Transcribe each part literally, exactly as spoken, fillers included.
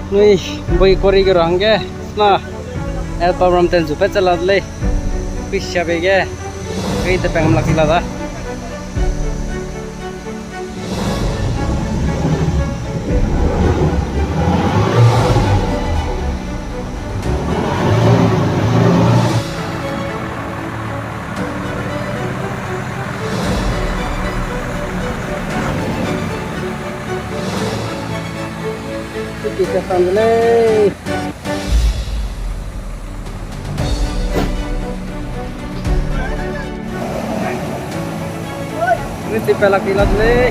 Nui, bui quarry ge rangge, na, el pabram ten zu pe chala de lei. Pui siabe ge, gari te peng lak i la da. Kuki ka sang de lei. Ni ti pelak i la de lei.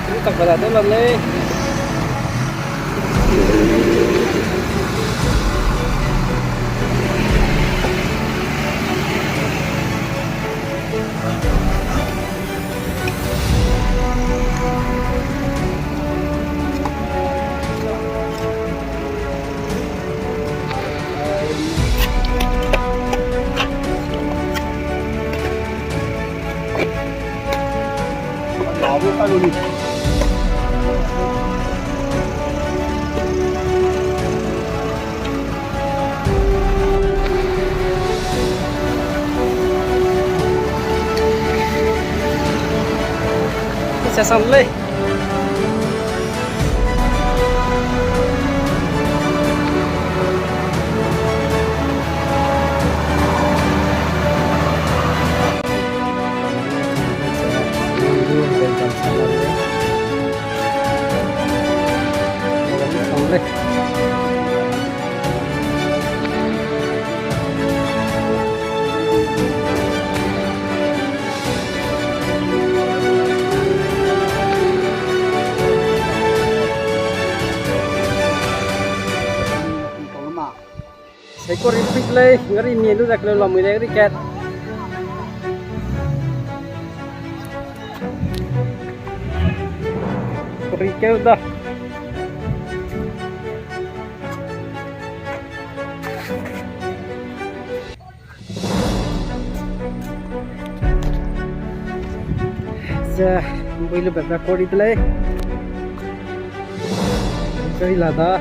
Ni tak pelak de la lei. Sa sam lei. Sei quarry pik lei, gari mi lu dak lei, lamui lei gari kat. Quarry keu da. Ze, bui lu bebe quarry de lei. Quarry la da.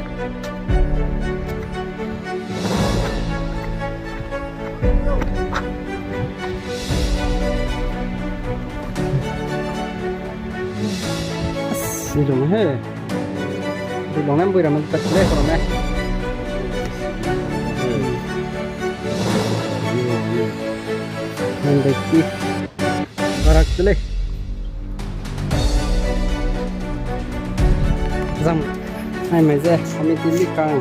Ni lung he. Di long nem bui ramen tak le ko ne. Nan de ki. Barak de lei. Zam. Ai mai ze, kami ti li kang.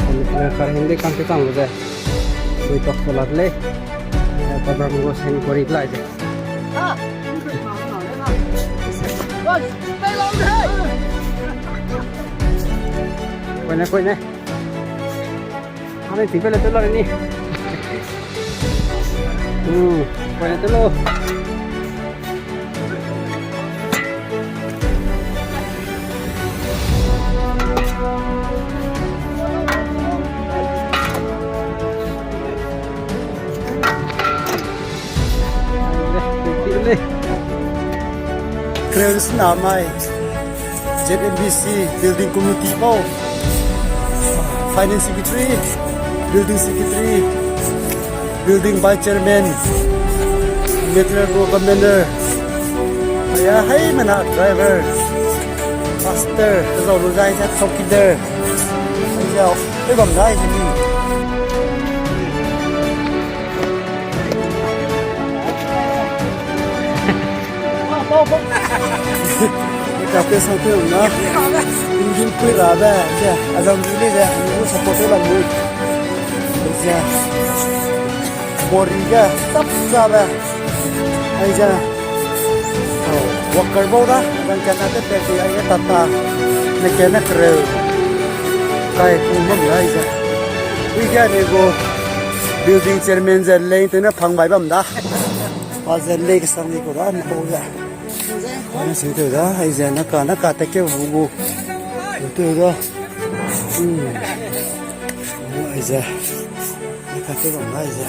Kami ti kang hing de kang ke kang ze. Bui tok ko la de lei. Program go send kori lai ze. Koi ne, koi ne. Ane ting pe le te la ni. Hmm, koi ne te lo. Kreu sina mai, Z M B C Building Committee bau, Finance Secretary, Building Secretary, Building Vice Chairman, Material Commander, aya hai mana driver, pastor, zau lu zai zai chowkidar, aya, pe bam dai ni. Ka pe sang pe na. Injun pui ra be, ke, azam dili ze, ngu support la mui. Ze. Bori ge, tap za be. Ai ze. Oh, worker bau da, zang kena te pe di, ai ge tata. Ne kena kreu. Kai ku mam ai ze. Ui ge ne go. Building chairman ze lei te ne phang bai bam da. Pa ze lei kesang ni ko da, ni ko ze. Ana sing teu da, ai ze na ka, na ka te ke bu bu. Teu da. Hmm. Aize, ni ka te bam aize.